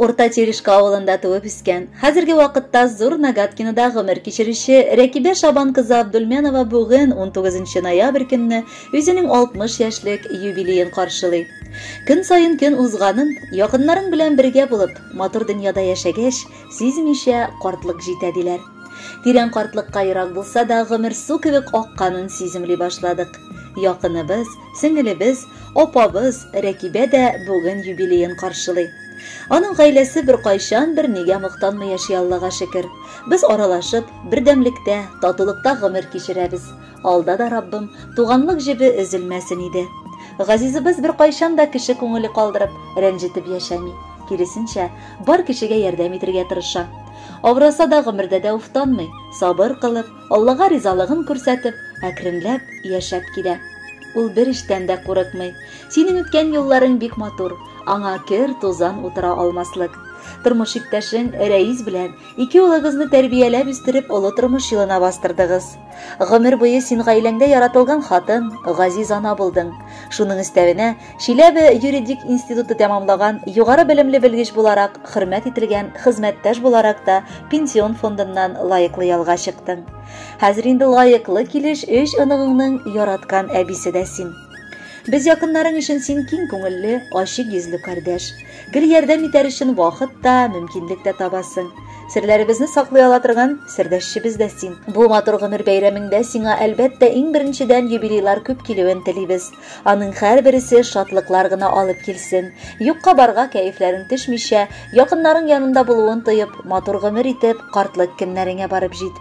Урта Терешка авылында туып үскән, хәзерге вакытта Зур Нагаткинода гомер кичерүче Рәкибә Шабан кызы Абдулменова бүген 19 ноябрь көнне үзенең 60 яшьлек юбилеен каршылый. Көн саен көн узганын, якыннарың белән бергә булып, матур дөньяда яшәгәч, сизмичә картлык җитә диләр. Тирән картлыкка ерак булса да, гомер су кебек акканын сиземли башладык. Якыныбыз, сеңелебез, апабыз Рәкибә дә бүген юбилеен каршылый. Аның гаиләсе беркайчан бернигә мохтанмый яши, Аллага шөкер. Без аралашып, бердәмлектә, татулыкта гомер кичерәбез. Алда да Раббым, туганлык җебе өзелмәсен иде. Газизыбыз беркайчан да кеше күңеле калдырып, рәнҗетеп яшәми. Киресенчә, бар кешегә ярдәм итергә тырыша. Авыраса да гомердә дә уфтанмый, сабыр кылып, Аллага ризалыгын күрсәтеп, әкренләп яшәп килә. Ул бер эштән дә курыкмый. Синең үткән юлларың бик матур, аңа кер, тузан утыра алмаслык. Тормыш иптәшең Рәис белән ике улыгызны тәрбияләп үстереп олы тормыш юлына бастырдыгыз. Гомер буе син гаиләңдә яратылган хатын, газиз ана булдың. Шуның өстәвенә Чиләбе юридик институты тәмамлаган югары белемле белгеч буларак, хөрмәт ителгән хезмәттәш буларак та пенсион фондыннан лаеклы ялга чыктың. Хәзер инде лаеклы килеш өч оныгыңның яраткан әбисе дә син. Без якыннарың өчен син киң күңелле, ачык йөзле кардәш. Гел ярдәм итәр өчен вакыт та, мөмкинлек тә табасың. Серләребезне саклый ала торган сердәшчебез дә син. Бу матур гомер бәйрәмеңдә сиңа, әлбәттә, иң беренчедән юбилейлар күп килүен телибез. Аның һәрбересе шатлыклар гына алып килсен. Юкка-барга кәефләрең төшмичә, якыннарың янында булуын тоеп, матур гомер итеп, картлык көннәреңә барып җит.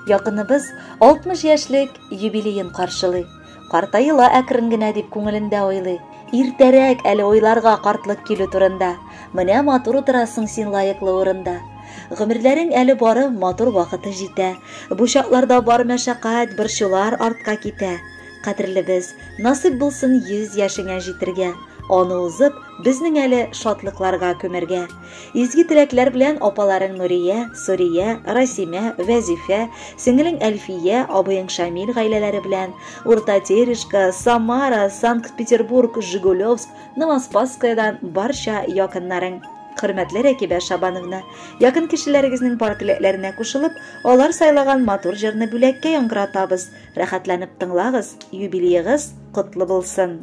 Якыныбыз 60 яшьлек юбилеен каршылый. Картаела әкрен генә дип күңелендә уйлый. Иртәрәк әле уйларга картлык килү турында. Менә матур утырасың син лаеклы урында. Гомерләрең әле бары матур вакыты җитә. Бу чакларда бар мәшәкать, борчулар артка китә. Кадерлебез, насыйп булсын 100 яшеңә җитергә. Аны узып, безнең әле шатлыкларга күмергә. Изге теләкләр белән апаларың Нурия, Сурия, Расимә, Вәзифә, сеңелең Әлфия, абыең Шамил гаиләләре белән Урта Терешка, Самара, Санкт-Петербург, Жигулевск, Новоспасскаядан барча якыннарың. Хөрмәтле Рәкибә Шабановна, якын кешеләрегезнең бар теләкләренә кушылып, алар сайлаган матур җырны бүләккә яңгыратабыз. Рәхәтләнеп тыңлагыз, юбилеегыз котлы булсын!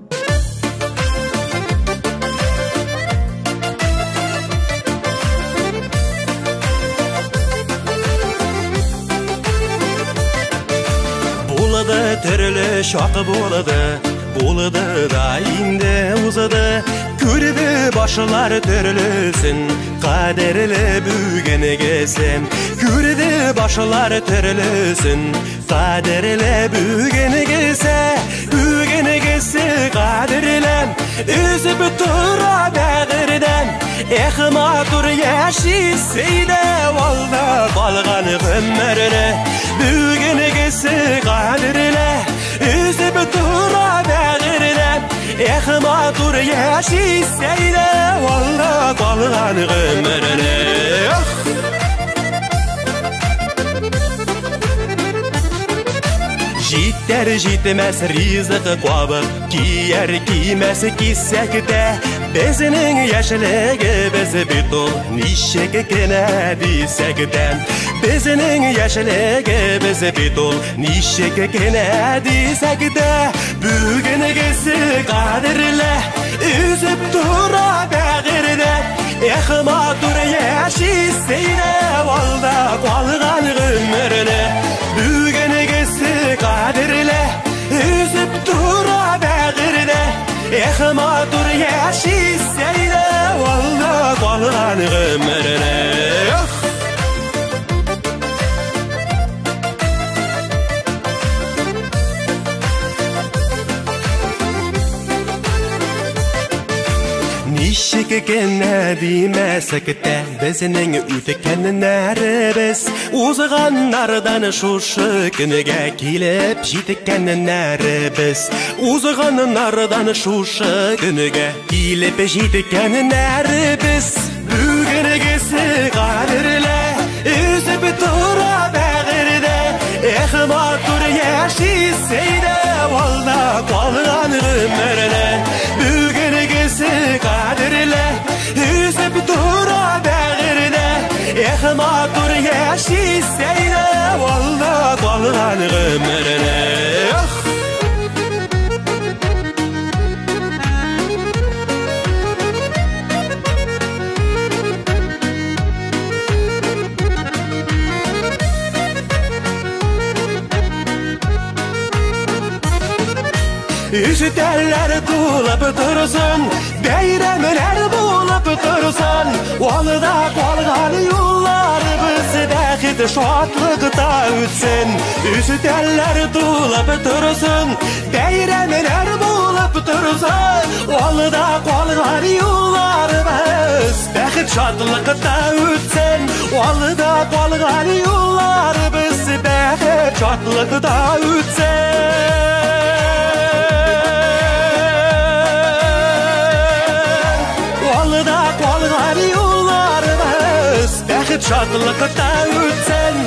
Булды төрле чак булды, булды да инде узды. Күрде башлар төрлесен, кадерле бүгенгесен. Күрде башлар төрлесен, кадерле бүгенгесе. Бүгенгесе кадерле, өзеп тора бәгырьдән. Эх, матур яшисе иде алда калган гомерне. Бүгенгесе кадерле, өзеп тора бәгырьдән. Эх, матур яшисе иде алда калган гомерне. Эх! Җитәр җитмәс ризык кабып, кияр кимәс кисәк тә. Безнең яшьлегебез бит ул ничек кенә дисәк тә. Безнең яшьлегебез бит ул ничек кенә дисәк тә. Бүгенгесе кадерле, өзеп тора бәгырьдә. Эх, матур яшисе иде алда калган гомерне. Бүгенгесе кадерле, өзеп тора бәгырьдә. Эх, матур яшисе иде алда калган гомерне. Эх! Ничек кенә димәсәк тә, безнең үткәннәребез, узганнардан шушы көнгә килеп җиткәннәребез. Узганнардан шушы көнгә килеп җиткәннәребез. Бүгенгесе кадерле, өзеп тора бәгырьдә. Эх, матур яшисе иде алда калган гомерне. Бүгенгесе кадерле, өзеп тора Яшисе иде алда калган гомерне. Өстәлләр тулып торсын, бәйрәмнәр булып торсын, алда калган юлларыбыз бәхет шатлыкта үтсен. Өстәлләр тулып торсын, бәйрәмнәр булып торсын, алда калган юлларыбыз бәхет шатлыкта үтсен. Алда калган юлларыбыз бәхет шатлыкта үтсен. Алда калган юлларыбыз бәхет шатлыкта үтсен.